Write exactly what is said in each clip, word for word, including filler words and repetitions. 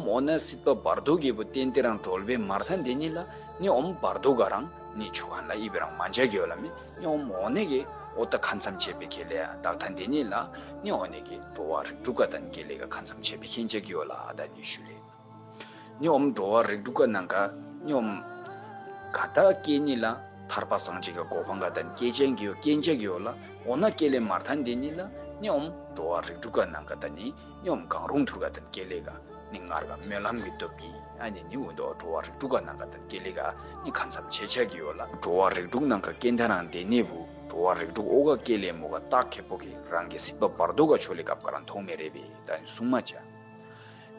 འོ་ན་སྲིད་པ་བར་དོ་གི་བུ་ཏན་ཏན་རང་གྲོལ་བའི་མར་ཐན་དེ་ཉིད་ལ་ནི་ཨོམ་བར་དོ་ག་རང་ནི་ཆུ་ཁན་ལ་ཨི་བི་རང་མ་འཇའ་གི་ཡོད་ལ་མེ། ནི་ཨོམ་འོ་ནི་གི་ཨོ་ཏ་ཁ་ཚམ་ཆད་པའི་ཁེ་ལས་ཡ་དག་ཐན་དེ་ཉིད་ལ་ནི་འོ་ནི་གི་འགྲོ་བ་རིགས་དྲུག་ག་དང་སྐྱེ་ལས་ག་ཁ་ཚམ་ཆད་པའི་ཁེ་འཇའ་གི་ཡོད་ལ་ཨ་ད་ནི་ཞུ་ལེ། ནི་ཨོམ་འགྲོ་བ་རིགས་དྲུག་ག་ནང་ག་ནི་ཨོམ་ག་ད་སྐྱེ་ཉིད་ལ་ཐར་པ་སངས་རྒྱས་ཀ་གོ་འཕང་ག་དང་སྐྱེ་འཇའ་གི་ཡོད་སྐྱེ་འཇའ་གི་ཡོད་ལ། འོ་ན་སྐྱེ་ལས་མར་ཐན་དེ་ཉིད་ལ་ནི་ཨོམ་འགྲོ་བ་རིགས་དྲུག་ག་ནང་ག་ད་ནི་ནི་ཨོམ་གང་རུང་ཐུར་ག་དང་སྐྱེ་ལས་ག་ནི་ངར་ག་སྨོན་ལམ་གི་སྟོབས་ཀྱིས་ཨ་ནི་ནི་འུ་དོ་འགྲོ་བ་རིགས་དྲུག་ག་ནང་ག་དང་སྐྱེ་ལས་ག་ནི་ཁ་ཚམ་ཆད་འཇའ་གི་ཡོད་ལ། འགྲོ་བ་རིགས་དྲུག་ནང་ག་སྐྱེ་མཐའ་རང་དེ་ཉིད་བུ་འགྲོ་བ་རིགས་དྲུག་ཨོ་ག་སྐྱེ་ལས་མོ་ག་རྟགས་ཁེ་པོ་གི་རང་གི་སྲིད་པ་བར་དོ་ག་ཆོ་ལེ་སྐབས་ག་རང་མཐོང་མེ་རེ་བེ་ད་ནི་གསུང་མ་ཅ།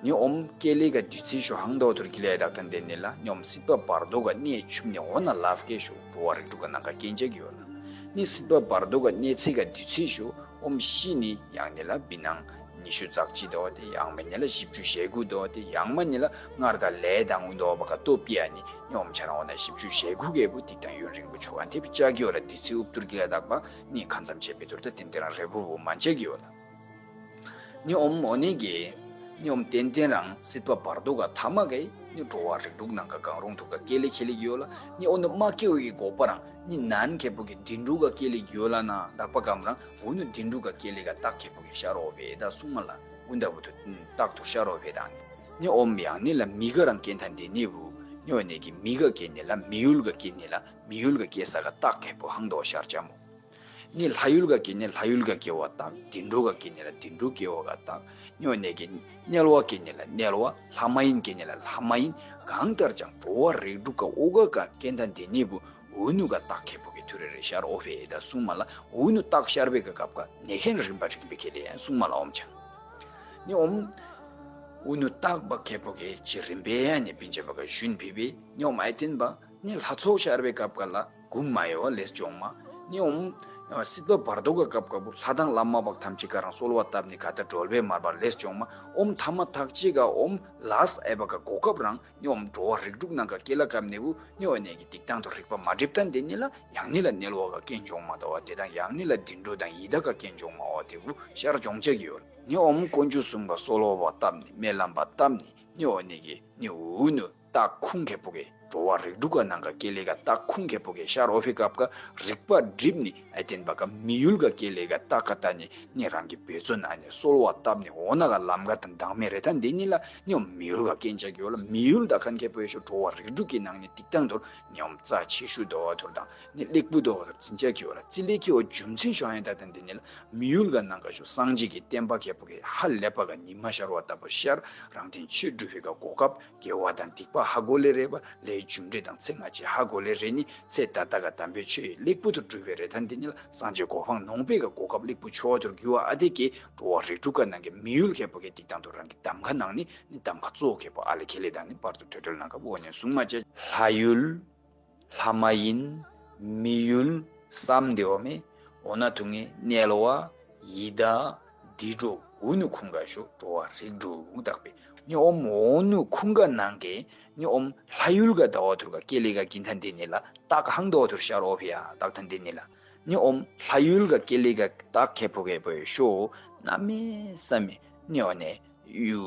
ནི་ཨོམ་སྐྱེ་ལས་ག་དུས་ཚོད་ཤོ་ཧང་དོ་ཐུར་གི་ལས་དག་ཐན་དེ་ཉིད་ལ་ནི་ཨོམ་སྲིད་པ་བར་དོ་ག་གནས་ཆུམ་ནི་འོ་ན་ལས་སྐྱེ་ཤོ་འགྲོ་བ་རིགས་དྲུག་ག་ནང་ག་སྐྱེ་འཇའ་གི་ཡོད་ལ། ནི་སྲིད་པ་བར་དོ་ག་གནས་ཚེ་ག་དུས་ཚོད་ཤོ་ཨོམ་ཤི་ནི་ཡང་ནི་ལ་བི་ནང་ཉི་ཤུ་རྩ་གཅིག་དོ་དེ་ཡང་མེ་ནི་ལ་བཞི་བཅུ་ཞེ་དགུ་དོ་དེ་ཡང་མ་ནི་ལ་ངར་ག་ལས་དང་འུ་དོ་བ་ག་ཏོ་པི་ཨ་ནི་ནི་ཨོམ་ཆ་རང་འོ་ན་བཞི་བཅུ་ཞེ་དགུ་གེ་བུ་ཏིག་དང་ཡུན་རིང་པོ་ཆོ་ག་དེ་བི་ཅ་གི་ཡོད་ལ། དུས་ཚོད་ཨུབ་ཐུར་གི་ལས་དག་པ་ནི་ཁ་ཚམ་ཆད་པའི་ཐུར་ད་ཏན་ཏན་རང་རེ་བུ་བུ་མ་འཇའ་གི་ཡོད་ལ། ནི་ཨོམ་འོ་ནི་གི་ནི་ཨོམ་ཏན་ཏན་རང་སྲིད་པ་བར་དོ་ག་ཐ་མ་གི་ནི་འགྲོ་བ་རིགས་དྲུག་ནང་ག་གང་རུང་ཐུར་ག་སྐྱེ་ལས་ཁེ་ལས་གི་ཡོད་ལ། ནི་ཨོ་ནུ་མ་སྐྱེ་བའི་གི་འགོག་པ་རང་ནི་ནན་ཁེ་པོ་གི་དིན་དྲུག་ག་སྐྱེ་ལས་གི་ཡོད་ལ་ན་དག་པ་གམ་རང་འུ་ནུ་དིན་དྲུག་ག་སྐྱེ་ལས་ག་རྟགས་ཁེ་པོ་གི་ཤར་འོ་བེ་ད་གསུང་མ་ལ། འུ་ད་བུ་ཐུ་རྟགས་ཐུར་ཤར་འོ་བེ་དང་ནི་ནི་ཨོམ་ཡང་ནི་ལ་མི་ག་རང་སྐྱེ་མཐའ་དེ་ཉིད་བུ་ནི་འོ་ནི་གི་མི་ག་སྐྱེ་ནི་ལ་མི་ཡུལ་ག་སྐྱེ་ནི་ལ་མི་ཡུལ་ག་སྐྱེ་ས་ག་རྟགས་ཁེ་པོ་ཧང་དོ་ཤར་ཅ་མོ། ནི་ལྷ་ཡུལ་ག་སྐྱེ་ནི་ལྷ་ཡུལ་ག་སྐྱེ་བ་རྟགས། དིན་དྲུག་ག་སྐྱེ་ནི་ལ་དིན་དྲུག་སྐྱེ་བ་ག་རྟགས། ནི་འོ་ནི་གི་དམྱལ་བ་སྐྱེ་ནི་ལ་དམྱལ་བ། ལྷ་མ་ཡིན་སྐྱེ་ནི་ལ་ལྷ་མ་ཡིན། གང་ལྟར་ཀྱང་འགྲོ་བ་རིགས་དྲུག་ག་ཨོ་ག་ག་སྐྱེ་མཐའ་དེ་ཉིད་བུ་འུ་ནུ་ག་རྟགས་ཁེ་པོ་གི་ཐུར་རེ་རེ་ཤར་འོ་བེ་ད་གསུང་མ་ལ། འུ་ནུ་རྟགས་ཤར་བེ་ག་སྐབས་ག་ནེ་ཁེན་རིམ་པ་རིག་པེ་ཁེ་ལས་ཡང་གསུང་མ་ལ་ཨོམ་ཆ། ནི་ཨོམ་འུ་ནུ་རྟགས་པ་ཁེ་པོ་གི་ཅི་རིམ་པེ་ཡང་ནི་པིན་ཅ་བ་ག་ཞུན་ཕི་བེ་ནི་ཨོམ་ཨའི་ཏེན་བ་ནི་ལྷ་ཚོགས་ཤར་བེ་སྐབས་ག་ལ་གུམ་མ་ཡོ་ལེས་ཅོང་མ། ནི་ཨོམ་སྲིད་པ་བར་དོ་ག་སྐབས་ག་བུ་ལྷ་དང་ལྷ་མ་བག་ཐམས་ཅད་ག་རང་གསོལ་བ་བཏབ་ནི་ག་ད་གྲོལ་བེ་མར་བ་ལེས་ཅོང་མ། ཨོམ་ཐ་མ་ཐག་ཅིག་ག་ཨོམ་ལས་ཨའི་བ་ག་གོ་སྐབས་རང་ནི་ཨོམ་འགྲོ་བ་རིགས་དྲུག་ནང་ག་སྐྱེ་ལ་སྐབས་ནི་བུ་ནི་འོ་ནི་གི་ཏིག་ཏང་དུ་རིག་པ་མ་སྒྲིབ་ཐན་དེ་ཉིད་ལ་ཡང་ནི་ལ་དམྱལ་བ་ག་སྐྱེ་ཅོང་མ་དོ་བ་དེ་དང་ཡང་ནི་ལ་དིན་དྲུག་དང་ཡི་དྭགས་ག་སྐྱེ་ཅོང་མ་བ་དེ་བུ་ཤར་ཅོང་ཅ་གི་ཡོད། ནི་ཨོམ་དཀོན་མཆོག་གསུམ་ག་གསོལ་བ་བཏབ་ནི་སྨོན་ལམ་བ་བཏབ་ནི་ནི་འོ་ནི་གི་ནི་འུ་ནུ་རྟགས་ཁུངས་ཁེ་པོ་གི་འགྲོ་བ་རིགས་དྲུག་ག་ནང་ག་སྐྱེ་ལས་ག་རྟགས་ཁུངས་ཁེ་པོ་གི་ཤར་འོ་བེ་སྐབས་ག་རིག་པ་སྒྲིབ་ནི་ཨའི་ཏེན་བ་ག་མི་ཡུལ་ག་སྐྱེ་ལས་ག་རྟགས་ག་ད་ནི་ནི་རང་གི་འབད་བརྩོན་ཨ་ནི་གསོལ་བ་བཏབ་ནི་འོ་ན་ག་ལམ་ག་དང་དང་མེ་རེ་ཐན་དེ་ཉིད་ལ་ནི་ཨོམ་མི་ཡུལ་ག་སྐྱེ་ཅ་གི་ཡོད་ལ། མི་ཡུལ་ད་ཁན་ཁེ་པོ་ཡོ་ཤོ་འགྲོ་བ་རིགས་དྲུག་གི་ནང་ནི་ཏིག་ཏང་དུ་ནི་ཨོམ་རྩ་ཆེ་ཤོས་དོ་བ་ཐུར་དང་ནི་ལེགས་པོ་དོ་བ་ཐུར་ཅིན་ཅ་གི་ཡོད་ལ། ཅི་ལེ་ཁེ་བ་རྒྱུ་མཚན་ཤོ་ཨའི་ད་ཐན་དེ་ཉིད་ལ་མི་ཡུལ་ག་ནང་ག་ཤོ་སངས་རྒྱས་ཀྱི་བསྟན་པ་ཁེ་པོ་གི་ཧ་ལས་པ་ག་ཉི་མ་ཤར་བ་ལྟ་བུ་ཤར། རང་དོན་ཆོས་སྒྲུབ་པེ་ག་གོ་སྐབས། དགེ་བ་དང་སྡིག་པ་ཧ་གོ་ལེ་རེ་བ་ལས་རྒྱུ་འབྲས་དང་ཚེ་སྔ་ཕྱི་ཧ་གོ་ལེ་རེ་ནི་ཚེ་ད་ལྟ་ག་དམ་པའི་ཆོས་ལེགས་པོ་དུ་སྒྲུབ་པེ་རེ་ཐན་དེ་ཉིད་ལ་སངས་རྒྱས་གོ་འཕང་ནོང་པེ་ག་གོ་སྐབས་ལེགས་པོ་ཆོ་བ་དུ་གི་བ་ཨ་དེ་གི་འགྲོ་བ་རིགས་དྲུག་ག་ནང་གི་མི་ཡུལ་ཁེ་པོ་གི་ཏིག་ཏང་དུ་རང་གི་གདམ་ཁ་ནང་ནི་ནི་གདམ་ཁ་གཙོ་བོ་ཁེ་པོ་ཨ་ལེ་ཁེ་ལེ་དང་ནི་བར་དུ་དོད་དོད་ལང་ག་བུ་འོ་ནི་གསུང་མ་ཅ། ལྷ་ཡུལ་ལྷ་མ་ཡིན་མི་ཡུལ་སམ་དེ་བ་མེ། འོ་ན་ཐུང་ངེ་དམྱལ་བ་ཡི་དྭགས་དིན་དྲུག་འུ་ནུ་ཁུངས་ག་ཤོ་འགྲོ་བ་རིགས་དྲུག་དག་པེ། ནི་ཨོམ་འོ་ནུ་ཁུངས་ག་ནང་གི་ནི་ཨོམ་ལྷ་ཡུལ་ག་དོ་བ་ཐུར་ག་སྐྱེ་ལས་ག་གིན་ཐན་དེ་ཉིད་ལ་རྟགས་ཧང་དོ་བ་ཐུར་ཤར་འོ་བེ་ཡ་དག་ཐན་དེ་ཉིད་ལ། ནི་ཨོམ་ལྷ་ཡུལ་ག་སྐྱེ་ལས་ག་རྟགས་ཁེ་པོ་གེ་པོ་ཡོ་ཤོ་གནམ་མེད་ས་མེད་ནི་འོ་ནི་གཡུ་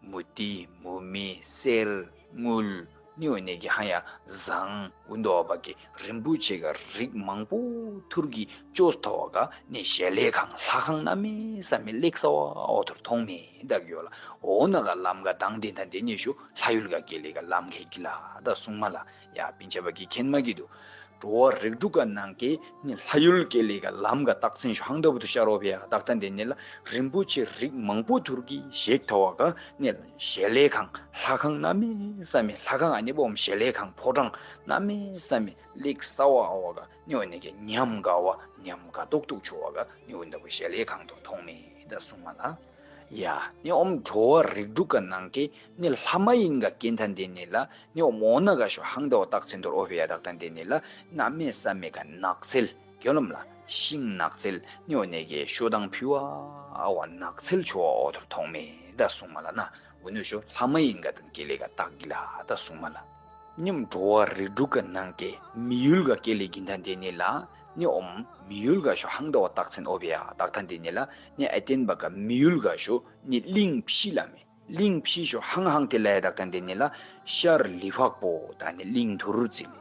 མུ་ཏིག་མུ་མེ་གསེར་དངུལ་ནི་འོ་ནི་གི་ཧ་ཡ་ཟངས་འུ་དོ་བ་གི་རིན་པོ་ཆེ་ག་རིགས་མང་པོ་ཐུར་གི་ཅོས་ཐོ་བ་ག་ནི་ཞལ་ལས་ཁང་ལྷ་ཁང་གནམ་མེད་ས་མེད་ལེགས་ས་བ་འོ་ཐུར་ཐོང་མེ་དག་ཡོད་ལ། འོ་ན་ག་ལམ་ག་དང་དེ་ཐན་དེ་ཉིད་ཤོ་ལྷ་ཡུལ་ག་སྐྱེ་ལས་ག་ལམ་ཁེ་གི་ལ་ད་གསུང་མ་ལ། ཡ་པིན་ཅ་བ་གི་ཁེན་མ་གི་དུ། འགྲོ་བ་རིགས་དྲུག་ག་ནང་གི་ནི་ལྷ་ཡུལ་སྐྱེ་ལས་ག་ལམ་ག་རྟགས་མཚན་ཤོ་ཧང་དོ་བ་ཐུར་ཤར་འོ་བེ་ཡ་དག་ཐན་དེ་ཉིད་ལ་རིན་པོ་ཆེ་རིགས་མང་པོ་ཐུར་གི་བཞེས་ཐོ་བ་ག་ནི་ཞལ་ལས་ཁང་ལྷ་ཁང་གནམ་མེད་ས་མེད་ལྷ་ཁང་ཨ་ནི་བོམ་ཞལ་ལས་ཁང་ཕོ་བྲང་གནམ་མེད་ས་མེད་ལེགས་ས་བ་འོ་བ་ག་ནི་འོ་ནི་གི་ཉམས་དགའ་བ་ཉམས་དགའ་ཏོག་ཏོག་ཆོ་བ་ག་ནི་འོ་ན་བུ་ཞལ་ལས་ཁང་དུ་ཐོང་མེ་ད་གསུང་མ་ལ། ཡ་ནི་ཨོམ་འགྲོ་བ་རིགས་དྲུག་ག་ནང་གི་ནི་ལྷ་མ་ཡིན་ག་སྐྱེ་མཐའ་དེ་ཉིད་ལ་ནི་ཨོམ་འོ་ན་ག་ཤོ་ཧང་དོ་བ་རྟགས་མཚན་དུ་འོ་བེ་ཡ་དག་ཐན་དེ་ཉིད་ལ་གནམ་མེད་ས་མེད་ག་ནགས་ཚལ་གྱོ་ལམ་ལ་ཤིང་ནགས་ཚལ་ནི་འོ་ནི་གི་ཤོ་དང་ཕི་བ་ཨ་བ་ནགས་ཚལ་ཆོ་བ་འོ་ཐུར་ཐོང་མེ་ད་གསུང་མ་ལ་ན། འུ་ནུ་ཤོ་ལྷ་མ་ཡིན་ག་དང་སྐྱེ་ལས་ག་རྟགས་གི་ལ་ད་གསུང་མ་ལ། ནི་ཨོམ་འགྲོ་བ་རིགས་དྲུག་ག་ནང་གི་མི་ཡུལ་ག་སྐྱེ་ལས་གིན་ཐན་དེ་ཉིད་ལ་ནི་ཨོམ་མི་ཡུལ་ག་ཤོ་ཧང་དོ་བ་རྟགས་མཚན་འོ་བེ་ཡ་དག་ཐན་དེ་ཉིད་ལ་ནི་ཨའི་ཏེན་བ་ག་མི་ཡུལ་ག་ཤོ་ནི་གླིང་ཕི་ལ་མེ། གླིང་ཕྱི་ཤོ་ཧང་ཧང་ཏེ་ལས་དག་ཐང་དེ་ནི་ལ་ཤར་ལི་ཕག་པོ་དག་ནི་གླིང་ཐུར་རྩི་ལི།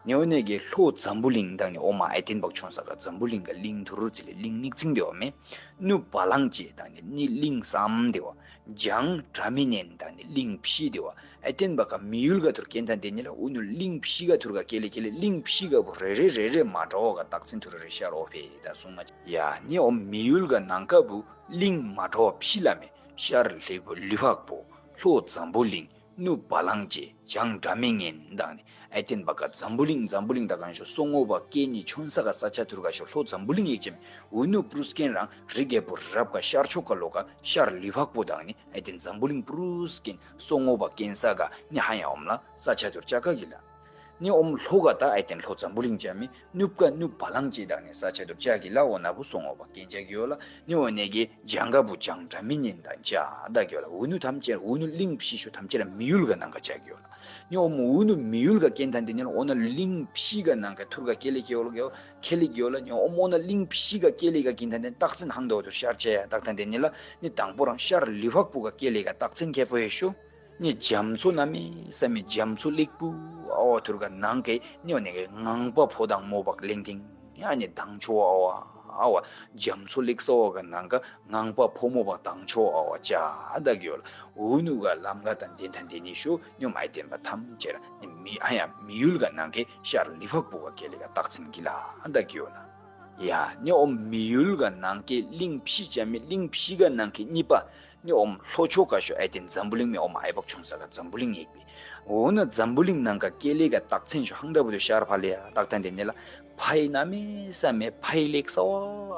ནི་འོ་ནི་གི་ལྷོ་འཛམ་བུ་གླིང་དག་ནི་ཨོ་མ་ཨའི་ཏེན་བག་ཆུང་ས་ག་འཛམ་བུ་གླིང་ག་གླིང་ཐུར་རྩི་ལི་གླིང་ནིག་ཙིང་དེ་བ་མེ། ནུབ་བ་ལང་ཅེ་དག་ནི་ནི་གླིང་སམ་དེ་བ། བྱང་དྲ་མི་ནན་དག་ནི་གླིང་ཕྱི་དེ་བ། ཨའི་ཏེན་བག་ག་མི་ཡུལ་ག་ཐུར་ཀེན་ཐང་དེ་ནི་ལ་ཨུ་ནུ་གླིང་ཕྱི་ག་ཐུར་ག་ཀེ་ལེ་ཀེ་ལེ་གླིང་ཕྱི་ག་བུ་རེ་རེ་རེ་རེ་མ་འདྲ་བ་ག་དག་ཚན་ཐུར་རེ་ཤར་ཨོ་ཕེ་དག་སུང་མ་ཅ། ཡ་ནི་ཨོ་མི་ཡུལ་ག་ནང་ག་བུ་གླིང་མ་འདྲ་བ་ཕྱི་ལ་མེ། ཤར་ལི་བུ་ལི་ཕག་པོ། ལྷོ་འཛམ་བུ་གླིང་། ནུབ་བ་ལང་ཅེ། བྱང་དྲ་མི་ནན་དག་ནི་ཨའི་ཏེན་བག་ག་འཛམ་བུ་གླིང་འཛམ་བུ་གླིང་དག་གང་ཤོ་སོ་ངོ་བ་ཀེ་ནི་ཆོན་ས་ག་ས་ཆ་ཐུར་ག་ཤོ་ལྷོ་འཛམ་བུ་གླིང་ཡེག་ཅེ་མེ། ཨུ་ནུ་པྲུས་ཀེན་རང་རི་གེ་བུ་རབ་ག་ཤར་ཕྱོགས་ག་ལོ་ག་ཤར་ལི་ཕག་པོ་དག་ནི་ཨའི་ཏེན་འཛམ་བུ་གླིང་པྲུས་ཀེན་སོ་ངོ་བ་ཀེན་ས་ག་ནི་ཧ་ཡ་ཨོམ་ལ་ས་ཆ་ཐུར་ཅ་ག་གི་ལ། ནི་ཨོམ་ལྷོ་ག་ད་ཨའི་ཏེན་ལྷོ་འཛམ་བུ་གླིང་ཅ་མེ། ནུབ་ག་ནུབ་བ་ལང་ཅེ་དག་ནི་ས་ཆ་ཐུར་ཅ་གི་ལ་ཨོ་ན་བུ་སོ་ངོ་བ་ཀེན་ཅ་གི་ཡོ་ལ། ནི་ཨོ་ནི་གི་བྱང་ག་བུ་བྱང་དྲ་མི་ནན་དག་ཅ་དག་གི་ཡོ་ལ། ཨུ་ནུ་ཐམས་ཅད་ཨུ་ནུ་གླིང་ཕྱི་ཤོ་ཐམས་ཅད་ལ་མི་ཡུལ་ག་ནང་ག་ཅ་གི་ཡོ་ལ། ནི་ཨོམ་ཨུ་ནུ་མི་ཡུལ་ག་ཀེན་ཐང་དེ་ནི་ལ་ཨོ་ན་གླིང་ཕྱི་ག་ནང་ག་ཐུར་ག་ཀེ་ལེ་ཀེ་ཡོ་ལ་གི་ཡོ་ཁེ་ལེ་གི་ཡོ་ལ། ནི་ཨོམ་ཨོ་ན་གླིང་ཕྱི་ག་ཀེ་ལེ་ག་ཀེན་ཐང་དེ་དག་ཚན་ཧང་དོ་ཐུར་ཤར་ཅ་ཡ་དག་ཐང་དེ་ནི་ལ་ནི་དང་པོ་རང་ཤར་ལི་ཕག་པོ་ག་ཀེ་ལེ་ག་དག་ཚན་ཁེ་པོ་ཡེ་ཤོ། ནི་རྒྱ་མཚོ་གནམ་མེད་ས་མེད་རྒྱ་མཚོ་ལེགས་པོ་ཨ་བ་ཐུར་ག་ནང་གི་ནི་ཨོ་ནི་གི་ངང་པ་ཕོ་དང་མོ་བག་གླེང་ཐིང་ཡ་ནི་དང་ཆོ་ཨ་བ་ཨ་བ་རྒྱ་མཚོ་ལེགས་སོ་བ་ག་ནང་ག་ངང་པ་ཕོ་མོ་བག་དང་ཆོ་ཨ་བ་ཅ་དག་གི་ཡོ་ལ། ཨུ་ནུ་ག་ལམ་ག་དང་དེ་ཐང་དེ་ནི་ཤོ་ནི་ཨོམ་ཨའི་ཏེན་བག་ཐམས་ཅད་ལ་ནི་མི་ཨ་ཡ་མི་ཡུལ་ག་ནང་གི་ཤར་ལི་ཕག་པོ་ག་ཀེ་ལེ་ག་དག་ཚན་གི་ལ་དག་གི་ཡོ་ལ། ཡ་ནི་ཨོམ་མི་ཡུལ་ག་ནང་གི་གླིང་ཕྱི་ཅ་མེ་གླིང་ཕྱི་ག་ནང་གི་གཉིས་པ། ནི་ཨོམ་ལྷོ་ཕྱོགས་ག་ཤོ་ཨའི་ཏེན་འཛམ་བུ་གླིང་མེ་ཨོམ་ཨའི་བག་ཆུང་ས་ག་འཛམ་བུ་གླིང་ཡེག་པེ། ཨོ་ན་འཛམ་བུ་གླིང་ནང་ག་ཀེ་ལེ་ག་དག་ཚན་ཤོ་ཧང་དག་བུ་ཐུར་ཤར་ཕ་ལེ་ཡ་དག་ཐང་དེ་ནི་ལ་ཕའི་གནམ་མེད་ས་མེད་ཕའི་ལེགས་སོ་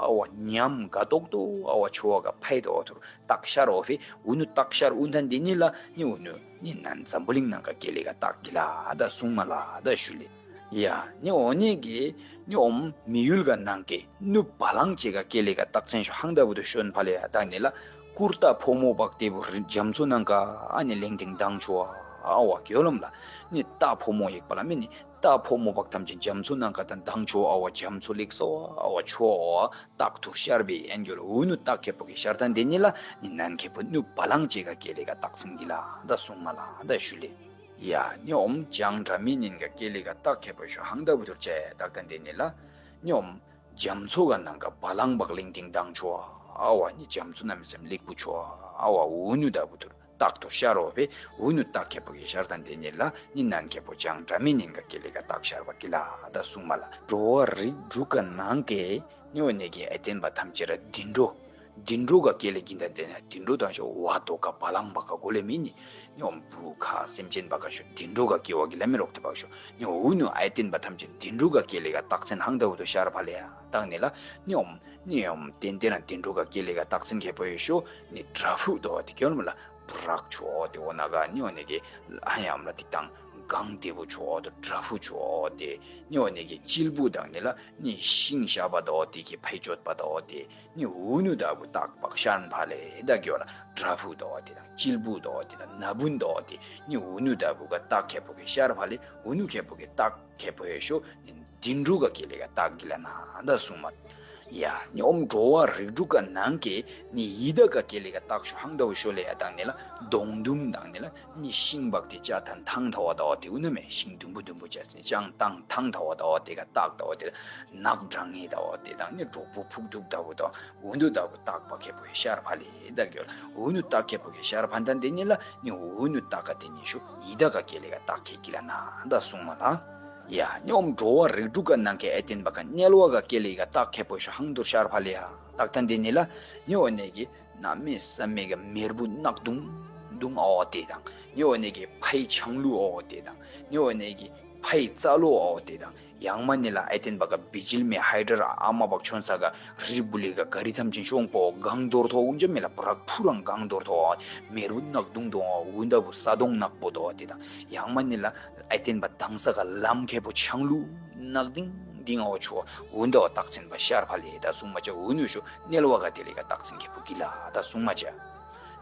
ཨ་བ་ཉམས་ག་ཏོག་ཏོ་ཨ་བ་ཆོ་བ་ག་ཕའི་དོ་ཐུར་དག་ཤར་ཨོ་ཕེ། ཨུ་ནུ་དག་ཤར་ཨུན་ཐང་དེ་ནི་ལ་ནི་ཨུ་ནུ་ནི་ནན་འཛམ་བུ་གླིང་ནང་ག་ཀེ་ལེ་ག་དག་གི་ལ་དག་སུང་མ་ལ་དག་ཤུ་ལེ། ཡ་ནི་ཨོ་ནི་གི་ནི་ཨོམ་མི་ཡུལ་ག་ནང་གི་ནུབ་བ་ལང་ཅེ་ག་ཀེ་ལེ་ག་དག་ཚན་ཤོ་ཧང་དག་བུ་ཐུར་ཤོན་ཕ་ལེ་ཡ་དག་ནི་ལ་ཀུར་ཏ་ཕོ་མོ་བག་དེ་བུ་རི་རྒྱ་མཚོ་ནང་ག་ཨ་ནི་གླེང་ཐིང་དང་ཆོ་ཨ་བ་གི་ཡོ་ལམ་ལ། ནི་ཏ་ཕོ་མོ་ཡེག་པ་ལ་མེ་ནི་ཏ་ཕོ་མོ་བག་ཐམས་ཅད་རྒྱ་མཚོ་ནང་ག་དང་དང་ཆོ་ཨ་བ་རྒྱ་མཚོ་ལེགས་སོ་ཨ་བ་ཆོ་ཨ་བ་དག་ཐུར་ཤར་བེ་ཨན་གི་ཡོ་ལ། ཨུ་ནུ་དག་ཁེ་པོ་གི་ཤར་ཐང་དེ་ནི་ལ་ནི་ནན་ཁེ་པོ་ནུབ་བ་ལང་ཅེ་ག་ཀེ་ལེ་ག་དག་ཚན་གི་ལ་དག་སུང་མ་ལ་དག་ཤུ་ལེ། ཡ་ནི་ཨོམ་བྱང་དྲ་མི་ནན་ག་ཀེ་ལེ་ག་དག་ཁེ་པོ་ཤོ་ཧང་དག་བུ་ཐུར་ཅ་ཡ་དག་ཐང་དེ་ནི་ལ་ནི་ཨོམ་རྒྱ་མཚོ་ག་ནང་ག་བ་ལང་བག་གླེང་ཐིང་དང་ཆོ་ཨ་བ་ནི་རྒྱ་མཚོ་གནམ་མེད་ས་མེད་ལེགས་པོ་ཆོ་ཨ་བ་ཨུ་ནུ་དག་བུ་ཐུར་དག་ཐུར་ཤར་ཨོ་ཕེ། ཨུ་ནུ་དག་ཁེ་པོ་གི་ཤར་ཐང་དེ་ནི་ལ་ནི་ནན་ཁེ་པོ་བྱང་དྲ་མི་ནན་ག་ཀེ་ལེ་ག་དག་ཤར་བ་གི་ལ་དག་སུང་མ་ལ། འགྲོ་བ་རིགས་དྲུག་ག་ནང་གི་ནི་ཨོ་ནི་གི་ཨའི་ཏེན་བག་ཐམས་ཅད་ར་དིན་གྲོ་དིན་གྲོ་ག་ཀེ་ལེ་གི་ད་དེ་ན་དིན་གྲོ་དང་ཤོ་བ་དོ་ག་བ་ལང་བག་ག་གོ་ལེ་མེ་ནི་ནི་ཨོམ་བུ་ཁ་སེམས་ཅན་བག་ག་ཤོ་དིན་གྲོ་ག་ཀེ་བ་གི་ལ་མེ་རོག་ཏེ་བག་ཤོ་ནི་ཨོ་ཨུ་ནུ་ཨའི་ཏེན་བག་ཐམས་ཅད་དིན་གྲོ་ག་ཀེ་ལེ་ག་དག་ཚན་ཧང་དག་བུ་ཐུར་ཤར་ཕ་ལེ་ཡ་དག་ནི་ལ་ནི་ཨོམ་ནི་ཨོམ་ཏན་ཏན་རང་དིན་གྲོ་ག་ཀེ་ལེ་ག་དག་ཚན་ཁེ་པོ་ཡེ་ཤོ་ནི་བྲག་ཕུག་དོ་བ་དེ་གི་ཡོ་ལམ་ལ་བྲག་ཆོ་དེ་ཨོ་ན་ག་ནི་ཨོ་ནི་གི་ཨ་ཡ་ཨམ་ལ་ཏིག་ཏང་གང་དེ་བུ་ཆོ་དོ་བྲག་ཕུག་ཆོ་དེ་ནི་ཨོ་ནི་གི་སྤྱིལ་བུ་དག་ནི་ལ་ནི་ཤིང་ཤ་བ་དོ་དེ་གི་ཕའི་ཅོད་པ་དོ་དེ་ནི་ཨུ་ནུ་དག་བུ་དག་བག་ཤར་ཕ་ལེ་དག་གི་ཡོ་ལ། བྲག་ཕུག་དོ་དེ་དང་སྤྱིལ་བུ་དོ་དེ་དང་ན་བུན་དོ་དེ་ནི་ཨུ་ནུ་དག་བུ་ག་དག་ཁེ་པོ་གི་ཤར་ཕ་ལེ། ཨུ་ནུ་ཁེ་པོ་གི་དག་ཁེ་པོ་ཡེ་ཤོ་ནི་དིན་གྲོ་ག་ཀེ་ལེ་ག་དག་གི་ལ་ན་དག་སུང་མ། ཡ་ནི་ཨོམ་འགྲོ་བ་རིགས་དྲུག་ག་ནང་གི་ནི་ཡི་དག་ག་ཀེ་ལེ་ག་དག་ཤོ་ཧང་དག་བུ་ཤོ་ལེ་ཡ་དག་ནི་ལ་སྡོང་དུམ་དག་ནི་ལ་ནི་ཤིང་བག་དེ་ཅ་ཐང་ཐང་ཐ་བ་དོ་དེ་ཨུ་ནུ་མེ་ཤིང་དུམ་བུ་དུམ་བུ་ཅ་ཚེ་ཅང་ཐང་ཐང་ཐ་བ་དོ་དེ་ག་དག་དོ་དེ་ནགས་གྲང་ངེ་དོ་དེ་དང་ནི་གྲོག་པོ་ཕུག་དུག་དོ་དོ་ཨུ་ནུ་དག་བུ་དག་བག་ཁེ་པོ་གི་ཤར་ཕ་ལེ་དག་གི་ཡོ་ལ། ཨུ་ནུ་དག་ཁེ་པོ་གི་ཤར་ཕ་ཐང་དེ་ནི་ལ་ནི་ཨུ་ནུ་དག་ག་དེ་ནི་ཤོ་ཡི་དག་ག་ཀེ་ལེ་ག་དག་ཁེ་གི་ལ་ན་དག་སུང་མ་ལ། ཡ་ནི་ཨོམ་འགྲོ་བ་རིགས་དྲུག་ག་ནང་གི་ཨའི་ཏེན་བག་ག་དམྱལ་བ་ག་ཀེ་ལེ་ག་དག་ཁེ་པོ་ཤོ་ཧང་དུར་ཤར་ཕ་ལེ་ཡ་དག་ཐང་དེ་ནི་ལ་ནི་ཨོ་ནི་གི་གནམ་མེད་ས་མེད་ག་མེར་བུ་ནག་དུང་དུང་ཨ་བ་དེ་དང་ནི་ཨོ་ནི་གི་ཕའི་ཆང་ལུ་ཨ་བ་དེ་དང་ནི་ཨོ་ནི་གི་ཕའི་རྩ་ལུ་ཨ་བ་དེ་དང་ཡང་མ་ནི་ལ་ཨའི་ཏེན་བག་ག་བི་ཇིལ་མེ་ཧའི་ཌར་ཨ་མ་བག་ཆོན་ས་ག་རི་བུ་ལེ་ག་ག་རི་ཐམས་ཅད་ཤོང་པོ་གང་དོར་ཐོ་ཨུན་ཅ་མེ་ལ་བྲག་ཕུག་རང་གང་དོར་ཐོ་མེར་བུ་ནག་དུང་དུང་ཨ་བ་ཨུན་དག་བུ་ས་དོང་ནག་པོ་དོ་བ་དེ་དང་ཡང་མ་ནི་ལ་ཨའི་ཏེན་བག་དང་ས་ག་ལམ་ཁེ་པོ་ཆང་ལུ་ནག་དིང་དིང་ཨ་བ་ཆོ་ཨུན་དག་བ་དག་ཚན་བ་ཤར་ཕ་ལེ་དག་སུང་མ་ཅ། ཨུ་ནུ་ཤོ་དམྱལ་བ་ག་དེ་ལེ་ག་དག་ཚན་ཁེ་པོ་གི་ལ་དག་སུང་མ་ཅ།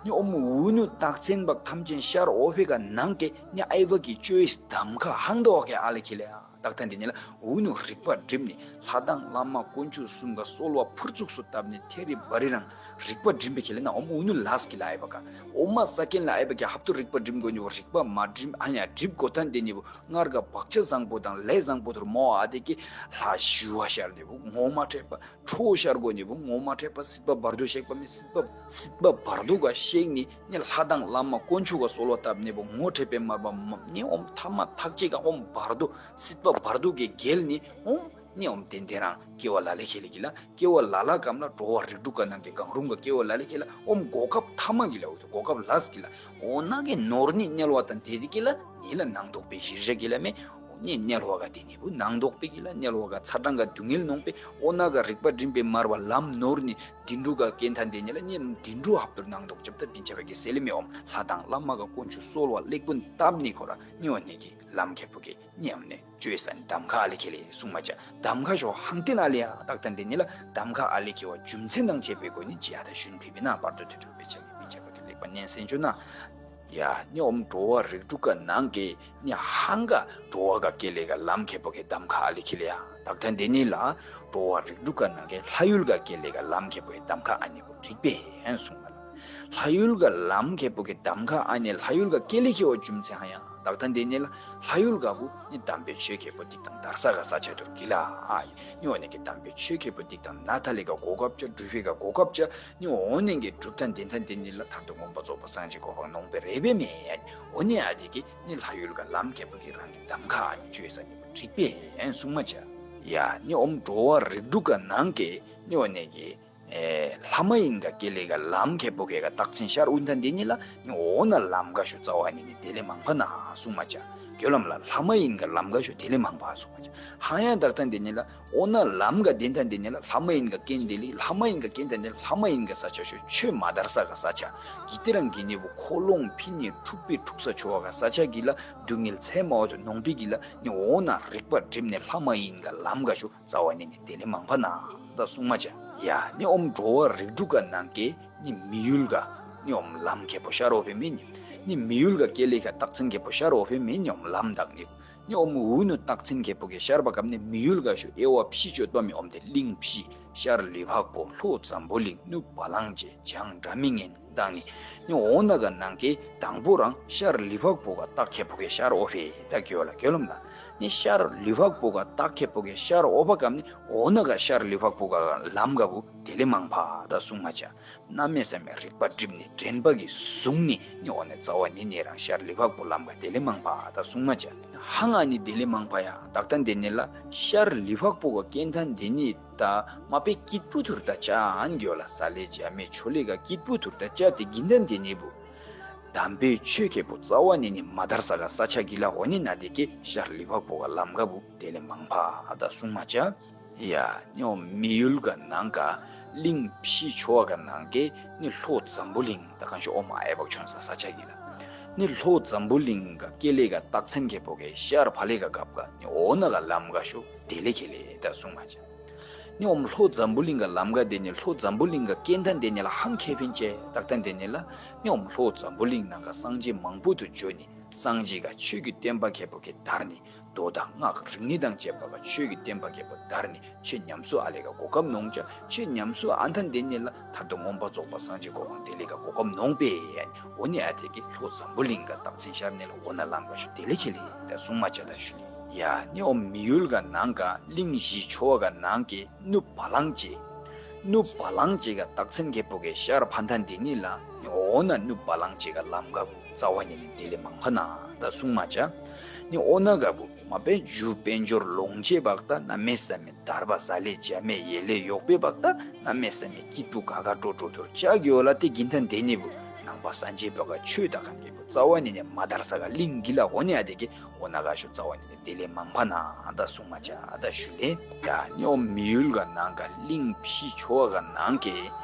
ནི་ཨོམ་ཨུ་ནུ་དག་ཚན་བག་ཐམས་ཅད་ཤར་ཨོ་ཕེ་ག་ནང་གི་ནི་ཨའི་བ་གི་ཅོ་ཡིས་དམ་ཁ་ཧང་དོ་བ་གི་ཨ་ལེ་ཁི་ལེ་ཡ་ ད་ལྟ་འདི་ཉིད་ལ་འུ་ནུ་རིག་པ་བསྒྲིམས་ནི་ལྷ་དང་བླ་མ་དཀོན་མཆོག་གསུམ་ག་གསོལ་བ་ཕུར་ཚུགས་སུ་བཏབ་ནི་ཐེ་རི་བ་རི་རང་རིག་པ་བསྒྲིམས་པའི་ཁེ་ལས་ན་ཨོམ་འུ་ནུ་ལས་ཀྱི་ལ་ཨའི་བ་ག་ཨོ་མ་ས་ཀེན་ལ་ཨའི་བ་ག་ཧབ་ཏུ་རིག་པ་བསྒྲིམས་དགོ་ནི་བོ་རིག་པ་མ་བསྒྲིམས་ཨ་ཡ་བསྒྲིམས་དགོ་ཐན་འདི་ཉིད་བོ་སྔར་ག་བག་ཆགས་བཟང་པོ་དང་ལས་བཟང་པོ་ཐུར་མོ་ཨ་དེ་གི་ལྷ་ཞུ་བ་ཤར་ནི་བོ་ངོ་མ་འཕྲད་པ། ཁྲོ་ཤར་དགོ་ནི་བོ་ངོ་མ་འཕྲད་པ། སྲིད་པ་བར་དོ་གཤེགས་པ་མེན། སྲིད་པ་སྲིད་པ་བར་དོ་ག་གཤེགས་ནི་ནི་ལྷ་དང་བླ་མ་དཀོན་མཆོག་ག་གསོལ་བ་བཏབ་ནི་བོ་ངོ་འཕྲད་པའི་མ་པ་མ་ནི་ཨོམ་ཐ་མ་ཐག་ཅིག་ག་ཨོམ་བར་དོ་སྲིད་པ་བར་དོ་གི་རྒྱལ་ནི་ཨོམ་ནི་ཨོམ་ཏན་ཏན་རང་སྐྱེ་བ་ལ་ལས་ཁེ་ལས་གི་ལ་སྐྱེ་བ་ལ་ལ་གམ་ལ་འགྲོ་བ་རིགས་དྲུག་ག་ནང་གི་གང་རུང་ག་སྐྱེ་བ་ལ་ལས་ཁེ་ལ་ཨོམ་གོ་སྐབས་ཐ་མ་གི་ལ་འུ་ཐུ་གོ་སྐབས་ལས་གི་ལ་ཨོ་ན་གི་ནོར་ནི་དམྱལ་བ་དང་དེ་དེ་གི་ལ་ནི་ལ་ནང་དོག་པའི་གཞིར་བཞག་གི་ལ་མེ། ནི་དམྱལ་བ་ག་དེ་ནི་བུ་ནང་དོག་པའི་གི་ལ་དམྱལ་བ་ག་ཚ་གྲང་ག་སྡུག་བསྔལ་ནོང་པའི་ཨོ་ན་ག་རིག་པ་བསྒྲིམས་པའི་མར་བ་ལམ་ནོར་ནི་དིན་དྲུག་ག་སྐྱེན་ཐན་དེ་ནི་ལ་ནི་དིན་དྲུག་ཧབ་ཏུར་ནང་དོག་རྐྱབ་ད་བིན་ཆ་བ་གི་སེ་ལི་མེ་ཨོམ་ལྷ་དང་བླ་མ་ག་དཀོན་མཆོག་གསོལ་བ་ལེགས་པོ་བཏབ་ནི་ཁོ་ར་ནི་ཨོ་ནི་གི་ལམ་ཁེ་པོ་གི་ནི་ཨོམ་ནི་བཅོས་ས་ནི་གདམ་ཁ་ཨ་ལི་ཁེ་ལི་གསུང་མ་ཅ། གདམ་ཁ་ཤོ་ཧང་ཏེན་ཨ་ལི་ཡ་དག་ཐན་དེ་ནི་ལ་གདམ་ཁ་ཨ་ལི་ཁེ་བ་རྒྱུ་མཚན་དང་བཅས་པའི་སྒོ་ནི་ཅི་ཡ་ད་ཞུན་ཕི་བི་ན་བར་དོ་དེ་དུ་བེ་ཆ་གི་བིན་ཆ་བ་གི་ལེགས་པ་ནན་སེན་ཅོ་ན། ཡ་ནི་ཨོམ་འགྲོ་བ་རིགས་དྲུག་ག་ནང་གི་ནི་ཧང་ག་འགྲོ་བ་ག་སྐྱེ་ལས་ག་ལམ་ཁེ་པོ་གི་གདམ་ཁ་ཨ་ལི་ཁེ་ལི་ཡ་དག་ཐན་དེ་ནི་ལ་འགྲོ་བ་རིགས་དྲུག་ག་ནང་གི་ལྷ་ཡུལ་ག་སྐྱེ་ལས་ག་ལམ་ཁེ་པོ་གི་གདམ་ཁ་ཨ་ནི་བུ་འགྲིག་པེ་ཨན་གསུང་ང་ལ། ལྷ་ཡུལ་ག་ལམ་ཁེ་པོ་གི་གདམ་ཁ་ཨ་ནི་ལྷ་ཡུལ་ག་སྐྱེ་ལས་ཁེ་བ་རྒྱུ་མཚན་ཧང་ཡ་དག་ཐན་དེ་ནི་ལ་ལྷ་ཡུལ་ག་བུ་ནི་དམ་པའི་ཆོས་ཁེ་པོ་ཏིག་དང་དར་ས་ག་ས་ཆ་དུར་གི་ལ་ཨ་ཡི་ནི་ཨོ་ནི་གི་དམ་པའི་ཆོས་ཁེ་པོ་ཏིག་དང་ན་ཐ་ལི་ག་གོ་སྐབས་ཅ་གྲུབ་པའི་ག་གོ་སྐབས་ཅ། ནི་འོ་ནི་གི་གྲུབ་ཐན་དེ་ཐན་དེ་ནི་ལ་ཐར་དུ་མངོན་པར་རྫོགས་པ་སངས་རྒྱས་གོ་འཕང་ནོང་པའི་རེ་བེ་མེ་ཡ། འོ་ནི་ཨ་དེ་གི་ནི་ལྷ་ཡུལ་ག་ལམ་ཁེ་པོ་གི་རང་གི་གདམ་ཁ་ཨ་ནི་བཅོས་ས་ནི་བུ་འགྲིག་པེ་ཨན་གསུང་མ་ཅ། ཡ་ནི་ཨོམ་འགྲོ་བ་རིགས་དྲུག་ག་ནང་གི་ནི་འོ་ནི་གི་ཨེ་ལྷ་མ་ཡིན་ག་སྐྱེ་ལས་ག་ལམ་ཁེ་པོ་གི་ག་རྟགས་མཚན་ཤར་འུན་ཐན་དེ་ནི་ལ་ནི་འོ་ན་ལམ་ག་ཤོ་རྩ་བ་ནི་ནི་དེ་ལས་མང་པ་ན་གསུང་མ་ཅ། གྱོ་ལམ་ལ་ལྷ་མ་ཡིན་ག་ལམ་ག་ཤོ་དེ་ལས་མང་པ་གསུང་མ་ཅ། ཧང་ཡ་དག་ཐན་དེ་ནི་ལ་འོ་ན་ལམ་ག་དེ་ཐན་དེ་ནི་ལ་ལྷ་མ་ཡིན་ག་སྐྱེན་དེ་ལི་ལྷ་མ་ཡིན་ག་སྐྱེན་ཐན་དེ་ལྷ་མ་ཡིན་ག་ས་ཆ་ཤོ་ཆོས་མ་དར་ས་ག་ས་ཆ་གི་ཏི་རང་གི་ནི་བུ་ཁོ་ལོང་ཕི་ནི་འཁྲུག་པའི་འཁྲུག་ས་ཆོ་བ་ག་ས་ཆ་གི་ལ་སྡུག་བསྔལ་ཚད་མ་བ་དུ་ནོང་པི་གི་ལ་ནི་འོ་ན་རིག་པ་བསྒྲིམས་ནི་ལྷ་མ་ཡིན་ག་ལམ་ག་ཤོ་རྩ་བ་ནི་ནི་དེ་ལས་མང་པ་ན་ད་གསུང་མ་ཅ། ཡ་ནི་ཨོམ་འགྲོ་བ་རིགས་དྲུག་ག་ནང་གི་ནི་མི་ཡུལ་ག་ནི་ཨོམ་ལམ་ཁེ་པོ་ཤར་འོ་པེ་མེ་ནི་ནི་མི་ཡུལ་ག་སྐྱེ་ལས་ག་རྟགས་མཚན་ཁེ་པོ་ཤར་འོ་པེ་མེ་ནི་ཨོམ་ལམ་དག་ནི་ནི་ཨོམ་འུ་ནུ་རྟགས་མཚན་ཁེ་པོ་གི་ཤར་བ་གམ་ནི་མི་ཡུལ་ག་ཤོ་དབྱེ་བ་ཕྱི་བཅོས་པ་མི་ཨོམ་དེ་གླིང་ཕྱི་ཤར་ལི་ཕག་པོ་ལྷོ་འཛམ་བུ་གླིང་ནུབ་བ་ལང་ཅེ་བྱང་སྒྲ་མི་སྙན་དང་ནི་ནི་འོ་ན་ག་ནང་གི་དང་པོ་རང་ཤར་ལི་ཕག་པོ་ག་རྟགས་ཁེ་པོ་གི་ཤར་འོ་པེ་ད་གྱོ་ལ་གྱོ་ལམ་ལ་ནི་ཤར་ལི་ཕག་པོ་ག་རྟགས་ཁེ་པོ་གི་ཤར་འོ་པ་གམ་ནི་འོ་ན་ག་ཤར་ལི་ཕག་པོ་ག་ལམ་ག་བུ་དེ་ལས་མང་པ་ད་གསུང་མ་ཅ། གནམ་མེད་ས་མེད་རིག་པ་བསྒྲིམས་ནི་དྲན་པ་གི་བཟུང་ནི་ནི་འོ་ནི་རྩ་བ་ནི་ནི་རང་ཤར་ལི་ཕག་པོ་ལམ་ག་དེ་ལས་མང་པ་ད་གསུང་མ་ཅ། ཧང་ཨ་ནི་དེ་ལས་མང་པ་ཡ་དག་ཐན་དེ་ནི་ལ་ཤར་ལི་ཕག་པོ་ག་སྐྱེན་ཐན་དེ་ནི་ད་མ་པེ་སྐྱིད་པོ་ཐུར་ད་ཅ་ཨན་གྱོ་ལ་ས་ལེ་ཇ་མེ་ཆོ་ལེ་ག་སྐྱིད་པོ་ཐུར་ད་ཅ་དེ་གིན་ཐན་དེ་ནི་བུ་དམ་པའི་ཆོས་ཁེ་པོ་རྩ་བ་ནི་ནི་མ་དར་ས་ག་ས་ཆ་གི་ལ་འོ་ནི་ན་དེ་གི་ཤར་ལི་ཕག་པོ་ག་ལམ་ག་བུ་དེ་ལས་མང་པ་ད་གསུང་མ་ཅ། ཡ་ནི་ཨོ་མི་ཡུལ་ག་ནང་ག་གླིང་ཕྱི་ཆོ་བ་ག་ནང་གི་ནི་ལྷོ་འཛམ་བུ་གླིང་ད་གང་ཤོ་ཨོ་མ་ཨའི་བག་ཆོན་ས་ས་ཆ་གི་ལ་ནི་ལྷོ་འཛམ་བུ་གླིང་ག་སྐྱེ་ལས་ག་རྟགས་མཚན་ཁེ་པོ་གི་ཤར་ཕ་ལེ་ག་གབ་ག་ནི་འོ་ན་ག་ལམ་ག་ཤོ་དེ་ལས་ཁེ་ལེ་ད་གསུང་མ་ཅ། ནི་ཨོམ་ལྷོ་འཛམ་བུ་གླིང་ག་ལམ་ག་དེ་ནི་ལྷོ་འཛམ་བུ་གླིང་ག་སྐྱེན་ཐན་དེ་ནི་ལ་ཧང་ཁེ་ཕིན་ཅེ་དག་ཐན་དེ་ནི་ལ་ནི་ཨོམ་ལྷོ་འཛམ་བུ་གླིང་ནང་ག་སངས་རྒྱས་མང་པོ་དུ་འབྱོན་ནི་སངས་རྒྱས་ག་ཆོས་ཀྱི་བསྟན་པ་ཁེ་པོ་གི་དར་ནི་མདོ་དང་སྔགས་རིག་གནས་དང་བཅས་པ་ག་ཆོས་ཀྱི་བསྟན་པ་ཁེ་པོ་དར་ནི་ཆོས་ཉམས་སུ་ཨ་ལེ་ག་གོ་སྐབས་ནོང་ཅ། ཆོས་ཉམས་སུ་ཨ་ཐན་དེ་ནི་ལ་ཐར་དུ་མངོན་པར་རྫོགས་པ་སངས་རྒྱས་གོ་འཕང་དེ་ལས་ག་གོ་སྐབས་ནོང་པེ་ཡ་ནི་འོ་ནི་ཨ་དེ་གི་ལྷོ་འཛམ་བུ་གླིང་ག་རྟགས་མཚན་ཤར་ནི་ལ་འོ་ན་ལམ་ག་ཤོ་དེ་ལས་ཁེ་ལེ་ད་གསུང་མ་ཅ་ད་ཞུ་ནི། ཡ་ནི་ཨོ་མི་ཡུལ་ག་ནང་ག་གླིང་བཞི་ཆོ་བ་ག་ནང་གི་ནུབ་བ་ལང་ཅེ། ནུབ་བ་ལང་ཅེ་ག་རྟགས་མཚན་ཁེ་པོ་གི་ཤར་ཕན་ཐན་དེ་ནི་ལ་ནི་འོ་ན་ནུབ་བ་ལང་ཅེ་ག་ལམ་ག་བུ་རྩ་བ་ནི་ནི་དེ་ལས་མང་པ་ན་ད་གསུང་མ་ཅ། ནི་འོ་ན་ག་བུ་མ་པེ་རྒྱུ་དཔལ་འབྱོར་ལོངས་སྤྱོད་བག་ད་གནམ་མེད་ས་མེད་དར་བ་ས་ལེ་ཇ་མེ་ཡེ་ལེ་ཡོག་པེ་བག་ད་གནམ་མེད་ས་མེད་སྐྱིད་པོ་ག་ག་ཀྲོ་ཀྲོ་ཐུར་ཅ་གྱོ་ལ་དེ་གིན་ཐན་དེ་ནི་བུ་ནང་པ་སངས་རྒྱས་བག་ག་ཆོས་ད་གང་གི་བུ་རྩ་བ་ནི་ནི་མ་དར་ས་ག་གླིང་གི་ལ་འོ་ནི་ཨ་དེ་གི་འོ་ན་ག་ཤོ་རྩ་བ་ནི་ནི་དེ་ལས་མང་པ་ན་ད་གསུང་མ་ཅ་ད་ཞུ་ལེ། ཡ་ནི་ཨོ་མི་ཡུལ་ག་ནང་ག་གླིང་ཕྱི་ཆོ་བ་ག་ནང་གི་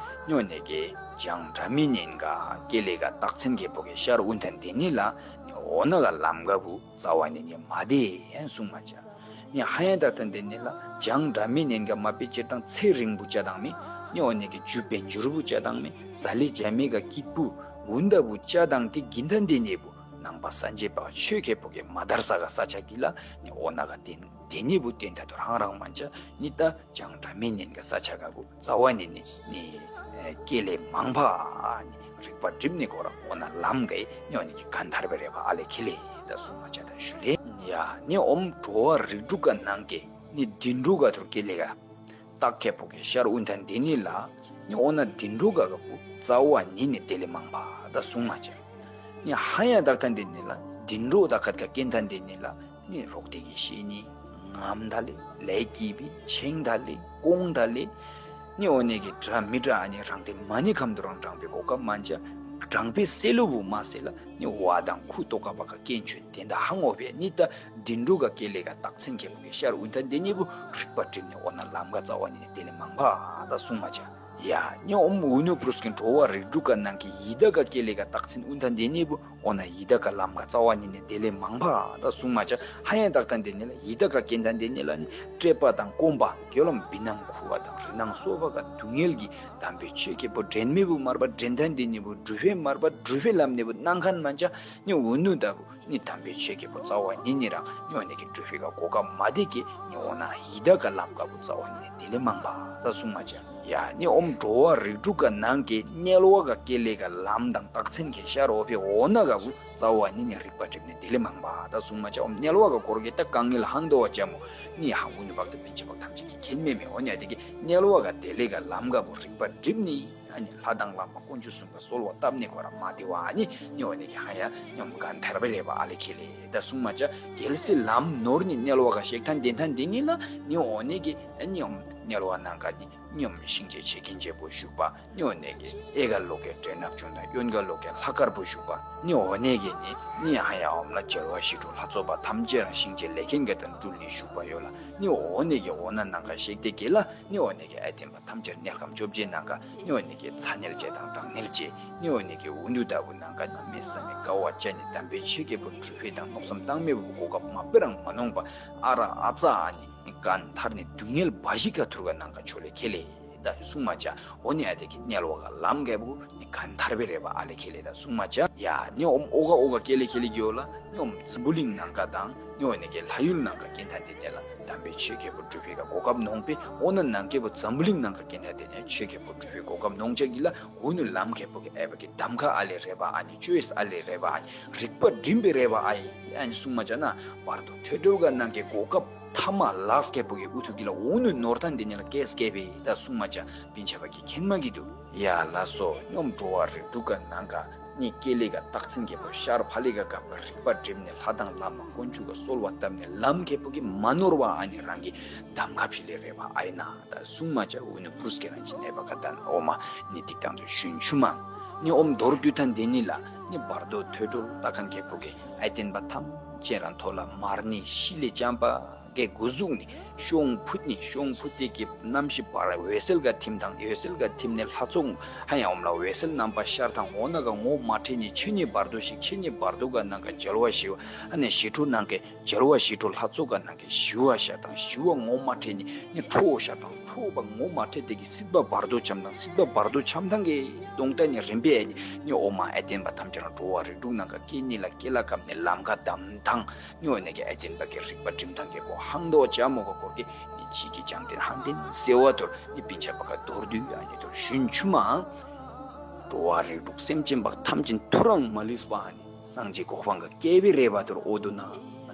ནི་འོ་ནི་གི་བྱང་སྒྲ་མི་སྙན་ག་སྐྱེ་ལས་ག་རྟགས་མཚན་ཁེ་པོ་གི་ཤར་འུན་ཐན་དེ་ནི་ལ་ནི་འོ་ན་ག་ལམ་ག་བུ་རྩ་བ་ནི་ནི་མ་དེ་ཡན་གསུང་མ་ཅ། ནི་ཧ་ཡན་ད་ཐན་དེ་ནི་ལ་བྱང་སྒྲ་མི་སྙན་ག་མ་པེ་སྤྱིར་བཏང་ཚེ་རིང་པོ་ཅ་དང་མེ། ནི་འོ་ནི་གི་རྒྱུ་དཔལ་འབྱོར་བུ་ཅ་དང་མེ། ས་ལེ་ཇ་མེ་ག་སྐྱིད་པོ་འུན་ད་བུ་ཅ་དང་དེ་གིན་ཐན་དེ་ནི་བུ་ ནང་པ་སངས་རྒྱས་པ་ཆོས་ཁེ་པོ་གི་མ་དར་ས་ག་ས་ཆ་གི་ལ་ནི་འོ་ན་ག་ཏེ་ཏེ་ནི་བུ་ཏེ་ད་དུ་རང་རང་མན་ཆ་ནི་ད་བྱང་སྒྲ་མི་སྙན་ག་ས་ཆ་ག་བུ་རྩ་བ་ནི་ནི་ནི་ཨེ་སྐྱེ་ལེ་མང་པ་ནི་རིག་པ་སྒྲིམ་ནི་གོ་ར་འོ་ན་ལམ་ག་ནི་འོ་ནི་གི་ག་ཐར་པེ་རེ་བ་ཨ་ལེ་ཁེ་ལེ་ད་གསུང་མ་ཆ་ད་ཞུ་ལེ། ཡ་ནི་ཨོམ་འགྲོ་བ་རིགས་དྲུག་ག་ནང་གི་ནི་དིན་དྲུག་ག་ཐུར་སྐྱེ་ལེ་ག་རྟགས་ཁེ་པོ་གི་ཤར་འུན་ཐན་ཏེ་ནི་ལ་ནི་འོ་ན་དིན་དྲུག་ག་ག་བུ་རྩ་བ་ནི་ནི་དེ་ལེ་མང་པ་ད་གསུང་མ་ཆ། ནི་ཧ་ཡ་དག་ཐན་ཏེ་ནི་ལ་དིན་དྲུག་དག་ཁད་ག་སྐྱེ་ཐན་ཏེ་ནི་ལ་ནི་རོག་ཏེ་གི་ཤེས་ནི་ངམ་ད་ལེ་ལེ་སྐྱིད་པི་ཆེང་ད་ལེ་ཀོང་ད་ལེ་ནི་འོ་ནི་གི་དྲ་མི་དྲ་ཨ་ནི་རང་ཏེ་མ་ནི་ཁམ་དུ་རང་དྲང་པེ་གོ་སྐབས་མན་ཆ་དྲང་པེ་སེ་ལུ་བུ་མ་སེ་ལ་ནི་བ་དང་ཁུ་ཏོ་ཀ་པ་ག་སྐྱེན་ཆུན་ཏེ་ད་ཧ་ངོ་བེ་ནི་ད་དིན་དྲུག་ག་སྐྱེ་ལེ་ག་རྟགས་མཚན་ཁེ་པོ་གི་ཤར་འུན་ཐན་ཏེ་ནི་བུ་རིག་པ་སྒྲིམ་ནི་འོ་ན་ལམ་ག་རྩ་བ་ནི་ནི་དེ་ལེ་མང་པ་ད་གསུང་མ་ཆ། ཡ་ནི་ཨོམ་འུ་ནུ་པུ་རུས་ཀྱི་འགྲོ་བ་རིགས་དྲུག་ག་ནང་གི་ཡི་དྭགས་ག་སྐྱེ་ལེ་ག་རྟགས་མཚན་འུན་ཐན་ཏེ་ནི་བུ་འོ་ན་ཡི་དྭགས་ག་ལམ་ག་རྩ་བ་ནི་ནི་དེ་ལེ་མང་པ་ད་གསུང་མ་ཆ། ཧ་ཡ་དག་ཐན་ཏེ་ནི་ལ་ཡི་དྭགས་ག་སྐྱེ་ཐན་ཏེ་ནི་ལ་ནི་བཀྲེས་པ་དང་སྐོམ་པ་གི་ལམ་བི་ནང་ཁུ་བ་དང་རི་ནང་སོ་བ་ག་སྡུག་བསྔལ་གི་དམ་པའི་ཆོས་ཁེ་པོ་འདྲེན་མི་བུ་མར་པ་འདྲེན་ཐན་ཏེ་ནི་བུ་སྒྲུབ་པེ་མར་པ་སྒྲུབ་པེ་ལམ་ནི་བུ་ནང་ཁན་མན་ཆ་ནི་འུ་ནུ་ད་བུ་ནི་དམ་པའི་ཆོས་ཁེ་པོ་རྩ་བ་ནི་ནི་རང་ནི་འོ་ནི་གི་སྒྲུབ་པེ་ག་གོ་སྐབས་མ་དེ་གི་ནི་འོ་ན་ཡི་དྭགས་ག་ལམ་ག་བུ་རྩ་བ་ནི་ནི་དེ་ལེ་མང་པ་ད་གསུང་མ་ཆ། ཡ་ནི་ཨོམ་འགྲོ་བ་རིགས་དྲུག་ག་ནང་གི་དམྱལ་བ་ག་སྐྱེ་ལེ་ག་ལམ་དང་རྟགས་མཚན་གི་ཤར་འོ་བེ་འོ་ན་ག་བུ་རྩ་བ་ནི་ནི་རིག་པ་སྒྲིམ་ནི་དེ་ལེ་མང་པ་ད་གསུང་མ་ཆ། ཨོམ་དམྱལ་བ་ག་སྐོར་གི་ད་དཀའ་ངལ་ཧང་དོ་བ་ཅ་མོ་ནི་ཧང་འུ་ནུ་བག་ཏུ་པིན་ཆ་བག་ཐམས་ཅད་ཀྱི་མཁྱེན་མེ་མེ་འོ་ནི་ཨ་དེ་གི་དམྱལ་བ་ག་དེ་ལེ་ག་ལམ་ག་བུ་རིག་པ་སྒྲིམ་ནི་ཨ་ནི་ལྷ་དང་ལྷ་མ་དཀོན་མཆོག་གསུམ་ག་གསོལ་བ་བཏབ་ནི་གོ་ར་མ་དེ་བ་ཨ་ནི་ནི་འོ་ནི་གི་ཧ་ཡ་ནི་ཨོམ་ག་ཐར་པེ་རེ་བ་ཨ་ལེ་ཁེ་ལེ་ད་གསུང་མ་ཆ། གལ་སྲིད་ལམ་ནོར་ནི་དམྱལ་བ་ག་ཤེག་ཐན་ཏེ་ཐན་ཏེ་ནི་ལ་ནི་འོ་ནི་གི་ཨ་ནི་ཨོམ་དམྱལ་བ་ནང་ག་ནི་ནི་ཨོམ་ཤིང་ཆེ་ཆེ་གིན་ཆེ་བུ་ཞུགས་པ་ནི་འོ་ནི་གི་གཡས་ག་ལོག་གི་བྲེ་ནག་ཅུང་དང་གཡོན་ག་ལོག་གི་ལྷ་དཀར་བུ་ཞུགས་པ་ནི་འོ་ནི་གི་ནི་ནི་ཧ་ཡ་ཨོམ་ལ་རྒྱལ་བ་ཞི་ཁྲོ་ལྷ་ཚོགས་པ་ཐམས་ཅད་རང་ཤིང་ཆེ་ལེ་ཁེན་ག་དང་སྤྲུལ་ནི་ཞུགས་པ་ཡོད་ལ་ནི་འོ་ནི་གི་འོ་ན་ནང་ག་ཤེག་ཏེ་གི་ལ་ནི་འོ་ནི་གི་ཨ་དེན་པ་ཐམས་ཅད་དམྱལ་ཁམས་བཅོ་བརྒྱད་ནང་ག་ནི་འོ་ནི་གི་ཚ་དམྱལ་ཅེས་དང་གྲང་དམྱལ་ཅེས་ནི་འོ་ནི་གི་འུ་ནུ་ད་བུ་ནང་ག་གནམ་མེད་ས་མེད་དགའ་བ་ཅན་ནི་དམ་པའི་ཆོས་ཁེ་པོ་སྒྲུབ་པེ་དང་མནོ་བསམ་བཏང་མི་བུ་གོ་སྐབས་མ་དཔེ་རང་མ་ནོང་པ་ཨ་ར་ཨ་ཙ་ཨ་ནི་ག་ཐར་ནི་སྡུག་བསྔལ་འབའ་ཞིག་ག་ཐུར་ག་ནང་ག་ཆོ་ལེ་ཁེ་ལེ་ད་གསུང་མ་ཆ། འོ་ནི་ཨ་དེ་གི་དམྱལ་བ་ག་ལམ་ག་བུ་ནི་ག་ཐར་པེ་རེ་བ་ཨ་ལེ་ཁེ་ལེ་ད་གསུང་མ་ཆ། ཡ་ནི་ཨོམ་ཨོ་ག་ཨོ་ག་སྐྱེ་ལེ་ཁེ་ལེ་གི་འོ་ལ་ནི་ཨོམ་འཛམ་བུ་གླིང་ནང་ག་དང་ནི་འོ་ནི་གི་ལྷ་ཡུལ་ནང་ག་སྐྱེ་ཐན་ཏེ་ནི་ལ་དམ་པའི་ཆོས་ཁེ་པོ་སྒྲུབ་པེ་ག་གོ་སྐབས་ནོང་པེ་འོ་ན་ནང་ག་བུ་འཛམ་བུ་གླིང་ནང་ག་སྐྱེ་ཐན་ཏེ་ནི་ཆོས་ཁེ་པོ་སྒྲུབ་པེ་གོ་སྐབས་ནོང་ཆ་གི་ལ་འུ་ནུ་ལམ་ཁེ་པོ་གི་ཨ་བ་གི་གདམ་ཁ་ཨ་ལེ་རེ་བ་ཨ་ནི་ཆོས་ཨ་ལེ་རེ་བ་ཨ་ནི་རིག་པ་སྒྲིམ་པེ་རེ་བ་ཨ་ཡི་ཨ་ནི་གསུང་མ་ཆ་ན་བར་དོ་ཐོས་གྲོལ་ག་ནང་ག་གོ་སྐབས་ཐ་མ་ལཱསཊ་ཁེ་པོ་གི་འུ་ཐུ་གི་ལ་འུ་ནུ་ནོར་ཐན་ཏེ་ནི་ལ་ཀེས་ཀེ་བེ་ད་གསུང་མ་ཆ་པིན་ཆ་བ་གི་མཁྱེན་མ་གི་དུ། ཡ་ལ་སོ་ནི་ཨོམ་འགྲོ་བ་རིགས་དྲུག་ག་ནང་ག་ནི་སྐྱེ་ལེ་ག་རྟགས་མཚན་ཁེ་པོ་ཤར་ཕ་ལེ་ག་ག་བུ་རིག་པ་སྒྲིམ་ནི་ལྷ་དང་ལྷ་མ་དཀོན་མཆོག་ག་གསོལ་བ་བཏབ་ནི་ལམ་ཁེ་པོ་གི་མ་ནོར་བ་ཨ་ནི་རང་གི་གདམ་ཁ་ཕི་ལེ་རེ་བ་ཨ་ཡི་ན་ད་གསུང་མ་ཆ། འུ་ནུ་པུ་རུས་ཀྱི་རང་ཅིག་ནེ་བ་ག་ད་ཨོ་མ་ནི་ཏིག་ཏང་དུ་ཞུན་ཆུ་མ་ནི་ཨོམ་མདོར་བསྡུས་ཐན་ཏེ་ནི་ལ་ནི་བར་དོ་ཐོས་གྲོལ་ལྟ་མཁན་ཁེ་པོ་གི་ཨའི་ཏེན་པ་ཐམས་ཅད་རང་ཐོག་ལ་མར་ནི་ཤི་ལེ་ཅམ་པ་གི་འགོ་བཙུགས་ནི་ཤོང་ཕུད་ནི་ཤོང་ཕུད་དེ་གི་གནམ་གཤིས་བར་འོད་གསལ་ག་ཐིམ་དང་འོད་གསལ་ག་ཐིམ་ནི་ལྷ་ཚོགས་ཧ་ཡང་ཨོམ་ལ་འོད་གསལ་རྣམ་པ་ཤར་དང་འོ་ན་ག་ངོ་མ་ཁྲེ་ནི་ཆེ་ནི་བར་དོ་ཞིག་ཆེ་ནི་བར་དོ་ག་ནང་ག་རྒྱལ་བ་ཞི་བ་ཨ་ནི་ཞི་ཁྲོ་ནང་གི་རྒྱལ་བ་ཞི་ཁྲོ་ལྷ་ཚོགས་ག་ནང་གི་ཞི་བ་ཤར་དང་ཞི་བ་ངོ་མ་ཁྲེ་ནི་ནི་ཁྲོ་བོ་ཤར་དང་ཁྲོ་བོ་ངོ་མ་ཁྲེ་དེ་གི་སྲིད་པ་བར་དོ་ཆམ་དང་སྲིད་པ་བར་དོ་ཆམ་ཐང་གི་གདོང་ད་ནི་རིམ་པས་ནི་ཨོ་མ་ཨའི་ཏེན་པ་ཐམས་ཅད་རང་འགྲོ་བ་རིགས་དྲུག་ནང་ག་སྐྱེ་ནི་ལ་སྐྱེ་ལ་སྐབས་ནི་ལམ་ཁ་གདམ་ཐང་ནི་ཨོ་ནི་གི་ཨའི་ཏེན་པ་གི་རིག་པ་སྒྲིམ་ཐང་གི་བོ་ཧང་དོ་ཅ་མོ་ག་སྐོར་གི་ནི་ཅིག་གི་ཅང་ཏེན་ཧང་ཏེན་སེ་བ་ཐུར་ནི་པིན་ཆ་བ་ག་མདོར་བསྡུས་ཨ་ནི་ཐུར་ཞུན་ཆུ་མ། འགྲོ་བ་རིགས་དྲུག་སེམས་ཅན་བག་ཐམས་ཅད་ཐུར་རང་མ་ལུས་པ་ཨ་ནི་སངས་རྒྱས་གོ་འཕང་ག་སྐྱེ་བའི་རེ་བ་ཐུར་ཨོ་དུ་ན།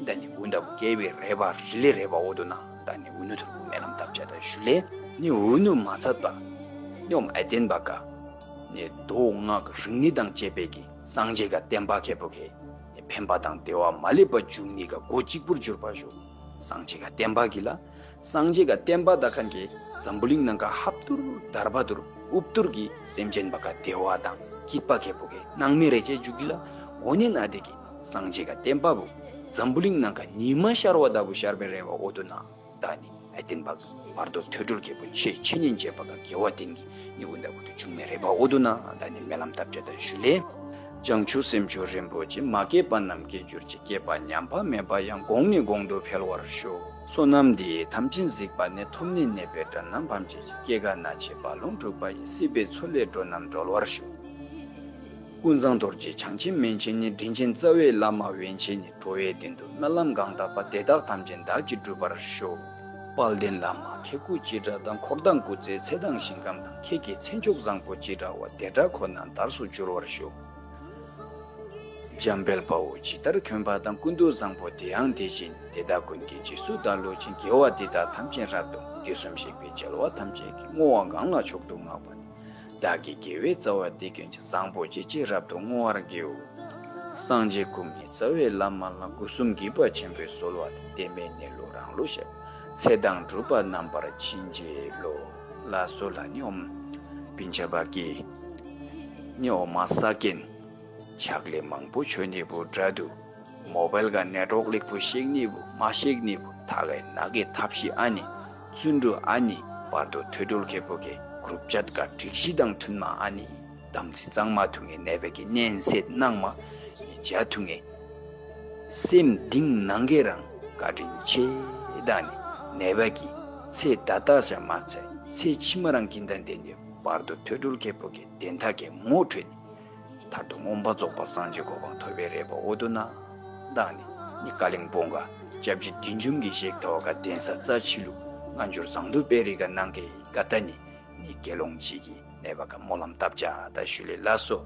ད་ནི་འུ་ད་བུ་སྐྱེ་བའི་རེ་བ་རི་ལེ་རེ་བ་ཨོ་དུ་ན། ད་ནི་འུ་ནུ་ཐུར་བུ་མེ་ལམ་ཐབས་ཅ་ད་ཞུ་ལེ། ནི་འུ་ནུ་མ་ཚད་པ་ནི་ཨོམ་ཨའི་ཏེན་པ་ག་ནི་མདོ་སྔགས་རིག་གནས་དང་བཅས་པའི་གི་སངས་རྒྱས་ག་བསྟན་པ་ཁེ་པོ་ཁེ་ནི་ཕན་པ་དང་བདེ་བ་མ་ལུས་པ་འབྱུང་ནི་ག་སྒོ་གཅིག་པུར་གྱུར་པ་ཞུ། སངས་རྒྱས་ག་བསྟན་པ་གི་ལ། སངས་རྒྱས་ག་བསྟན་པ་དག་ཁན་གི་འཛམ་བུ་གླིང་ནང་ག་ཧབ་ཐུར་དར་བ་ཐུར་ཨུབ་ཐུར་གི་སེམས་ཅན་བག་ག་བདེ་བ་དང་སྐྱིད་པ་ཁེ་པོ་གི་སྣང་མེད་རེ་ཅེ་འཇུག་གི་ལ། འོ་ནི་ན་དེ་གི་སངས་རྒྱས་ག་བསྟན་པ་བུ་འཛམ་བུ་གླིང་ནང་ག་ཉི་མ་ཤར་བ་ད་བུ་ཤར་བའི་རེ་བ་ཨོ་དུ་ན། ད་ནི་ཨའི་ཏེན་པ་བར་དོ་ཐོས་གྲོལ་ཁེ་པོ་ཆེ་ཆེ་ཉིན་རྗེ་བག་ག་དགེ་བ་བསྟེན་གི་ནི་འུ་ད་བུ་ཐུ་འབྱུང་མེ་རེ་བ་ཨོ་དུ་ན། ད་ནི་མེ་ལམ་ཐབས་ཅ་ད་ཞུ་ལེ། བྱང་ཆུབ་སེམས་མཆོག་རིན་པོ་ཆེ། མ་སྐྱེས་པ་རྣམས་སྐྱེ་གྱུར་ཅིག། སྐྱེས་པ་ཉམས་པ་མེད་པ་ཡང་། གོང་ནས་གོང་དུ་འཕེལ་བར་ཤོག། བསོད་ནམས་འདི་ཡིས་ཐམས་ཅད་གཟིགས་པ་ཉིད། ཐོབ་ནས་ཉེས་པའི་དགྲ་རྣམས་ཕམ་བྱས་ཤིང་། སྐྱེ་རྒ་ན་འཆིའི་རྦ་ཀློང་འཁྲུགས་པ་ཡི། སྲིད་པའི་མཚོ་ལས་འགྲོ་རྣམས་སྒྲོལ་བར་ཤོག། ཀུན་བཟང་རྡོ་རྗེ་བྱང་ཆེན་མན་ཆད་ནས། དྲིན་ཅན་རྩ་བའི་བླ་མ་པཎ་ཆེན་ནས། འགྲོ་བའི་དོན་དུ་སྨོན་ལམ་གང་བཏབ་པ། དེ་དག་ཐམས་ཅད་བདག་གིས་འགྲུབ་པར་ཤོག། དཔལ་ལྡན་བླ་མ་ཁྱེད་སྐུ་ཅི་འདྲ་དང་། འཁོར་དང་སྐུ་ཚེའི་ཚད་དང་ཞིང་ཁམས་དང་། ཁྱེད་ཀྱི་མཚན་མཆོག་བཟང་པོ་ཅི་འདྲ་བ། དེ་འདྲ་ཁོ་ན་དར་སོ་འགྱུར་བར་ཤོག། འཇམ་དཔལ་དཔའ་བོས་ཇི་ལྟར་མཁྱེན་པ་དང་། ཀུན་ཏུ་བཟང་པོ་དེ་ཡང་དེ་བཞིན། དེ་དག་ཀུན་གྱི་རྗེས་སུ་བདག་སློབ་ཅིང་། དགེ་བ་འདི་དག་ཐམས་ཅད་རབ་ཏུ། དུས་གསུམ་གཤེགས་པའི་རྒྱལ་བ་ཐམས་ཅད་ཀྱིས། བསྔོ་བ་གང་ལ་མཆོག་ཏུ་བསྔགས་པ་དེས། བདག་གི་དགེ་བའི་རྩ་བ་འདི་ཀུན་ཀྱང་། བཟང་པོ་སྤྱད་ཅིང་རབ་ཏུ་བསྔོ་བར་བགྱིའོ། སངས་རྒྱས་སྐུ་ཉིད་རྩ་བའི་བླ་མ་ལ། སྒོ་གསུམ་དགྱེས་པ་ཆེན་པོས་གསོལ་བ་འདེབས། དེ་མིན་གནས་ལུགས་རང་ལུགས་ཤེས། ཚེ་དང་སྒྲུབ་པ་རྣམ་པར་ཕྱིན་བྱེད་ལོ། ལགས་སོ་ལགས། ནི་ཨོམ་སྤུན་ཆ་བ་གིས་ནི་ཨོ་མ་ས་ཀེན་ཕྱག་ལས་མང་པོ་ཆོ་ནི་བུ་དྲག་འདུག། མོ་བཱའིལ་ག་ནེཊ་ཝརཀ་ལེགས་པོ་ཤེས་ནི་བུ་མ་ཤེས་ནི་བུ། ད་ག་ནཱ་གི་ཐབས་ཤེས་ཨ་ནི། བརྩོན་འགྲུས་ཨ་ནི། བར་དུ་ཐོས་གྲོལ་མཁན་པོ་གི་གུ་རུབ་ཅད་ག་སྒྲིག་གཞི་དང་མཐུན་མ་ཨ་ནི། དམ་ཚིག་གཙང་མ་ཐུང་ངེ་ནད་པ་གི་ནན་སེད་གནང་མ་ནི་ཇ་ཐུང་ངེ་སེམས་གཏིང་ནང་གི་རང་བཀའ་དྲིན་ཆེ་ད་ནི། ནད་པ་གི་ཚེ་ད་ལྟ་ས་མ་ཚེ་ཚེ་ཕྱི་མ་རང་གིན་དང་ལྡན་ནི། བར་དུ་ཐོས་གྲོལ་མཁན་པོ་གི་བདེན་མཐའ་གི་ངོ་འཕྲོད་ནི། མཐར་ཐུག་མངོན་པར་རྫོགས་པ་སངས་རྒྱས་གོ་འཕང་ཐོབ་པའི་རེ་བ་འོ་དོ་ན་ད་ནི། ནི་ཀ་ལིང་པོང་ག་སྐྱབས་རྗེ་བདུད་འཇོམས་ཀྱི་ཞིག་ཐོག་ག་གདན་ས་རྩ་ཆེ་ལུ་སྔ་འགྱུར་ཟངས་མདོག་དཔལ་རི་ག་ནང་གི་ག་ད་ནི། ནི་དགེ་སློང་ཅིག་གིས་ནད་པ་ག་སྨོན་ལམ་བཏབ་ཅ་ད་ཞུ་ལེ། ལགས་སོ།